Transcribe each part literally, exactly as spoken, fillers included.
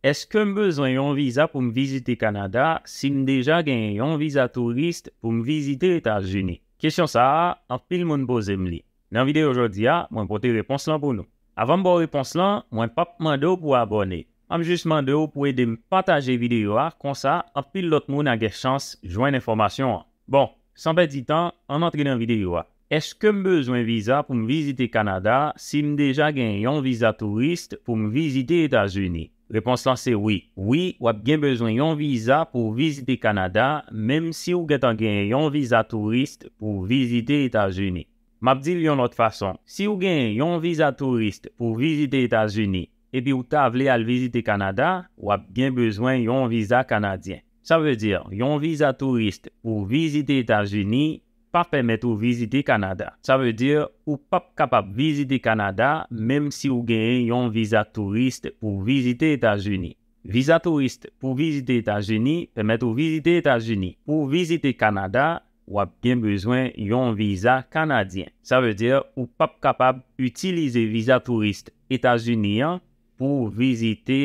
Èske m bezwen yon viza pou m vizite Kanada si m deja genyen yon viza touris pou m vizite Etazini? Kesyon sa a, anpil moun poze m li. Nan videyo jodi a, mwen pote repons lan pou nou. Avan m ba w repons lan, mwen p ap mande w pou w abòne. M ap jis mande w pou w ede m pataje videyo a, konsa anpil lòt moun a gen chans jwenn enfòmasyon an. Bon, san pèdi tan, ann antre nan videyo a. Èske m bezwen viza pou m vizite Kanada si m deja gen yon viza touris pou m vizite Etazini? Repons lan se wi. Wi, w ap gen bezwen yon viza pou w vizite Kanada, menm si w gentan gen yon viza touris pou w vizite Etazini. M ap di l yon lòt fason. Si w gen yon viza touris pou w vizite Etazini, epi w ta vle al vizite Kanada, w ap gen bezwen yon viza kanadyen. Sa vle di, yon viza touris pou w vizite Etazini pa pèmèt ou vizite Kanada. Sa vle di, ou p ap kapab vizite Kanada menm si w genyen yon viza touris pou w vizite Etazini. Viza touris pou w vizite Etazini pèmèt ou vizite Etazini. Pou w vizite Kanada, w ap gen bezwen yon viza kanadyen. Sa vle di, ou p ap kapab itilize viza touris Etazini an pou w vizite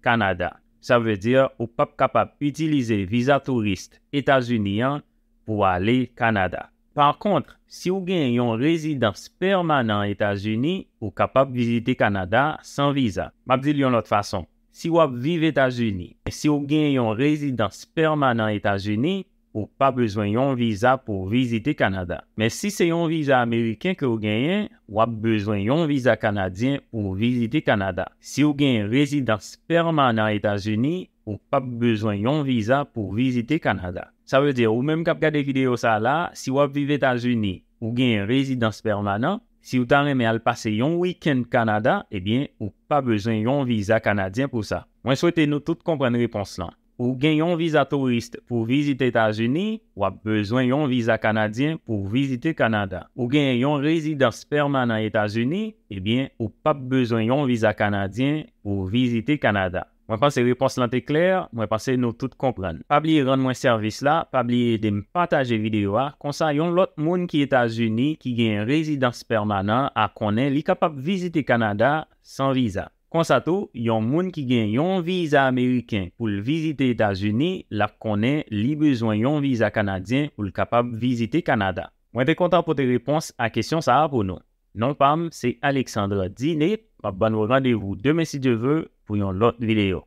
Kanada. Sa vle di, ou p ap kapab itilize viza touris Etazini an pou w ale Kanada. Pa kont, si w gen yon rezidans pèmanan Etazini, ou kapab vizite Kanada san viza. M ap di l yon lòt fason. Si w ap viv Etazini, si w gen yon rezidans pèmanan Etazini, ou pa bezwen yon viza pou w vizite Kanada. Men si se yon viza ameriken ke w genyen, w ap bezwen yon viza kanadyen pou w vizite Kanada. Si w gen rezidans pèmanan Etazini, ou p ap bezwen yon viza pou w vizite Kanada. Sa vle di, ou menm k ap gade videyo sa a la, si w ap viv Etazini, ou gen rezidans pèmanan, si w ta renmen al pase yon wikenn Kanada, ebyen, ou pa bezwen yon viza kanadyen pou sa. Mwen swete nou tout konprann repons lan. Ou gen yon viza touris pou w vizite Etazini, w ap bezwen yon viza kanadyen pou w vizite Kanada. Ou gen yon rezidans pèmanan Etazini, ebyen, ou p ap bezwen yon viza kanadyen pou w vizite Kanada. Mwen panse repons lan te klè, mwen panse nou tout konprann. Pa bliye rann mwen sèvis la, pa bliye ede m pataje videyo a, konsa yon lòt moun ki Etazini ki gen rezidans pèmanan a konnen li kapab vizite Kanada san viza. Konsa tou, yon moun ki gen yon viza ameriken pou l vizite Etazini, l ap konnen li bezwen yon viza kanadyen pou l kapab vizite Kanada. Mwen te kontan pote repons a kesyon sa a pou nou. Non pa m, se Alexandre Diné. M ap ban nou randevou demen si Dye ve pou yon lòt videyo.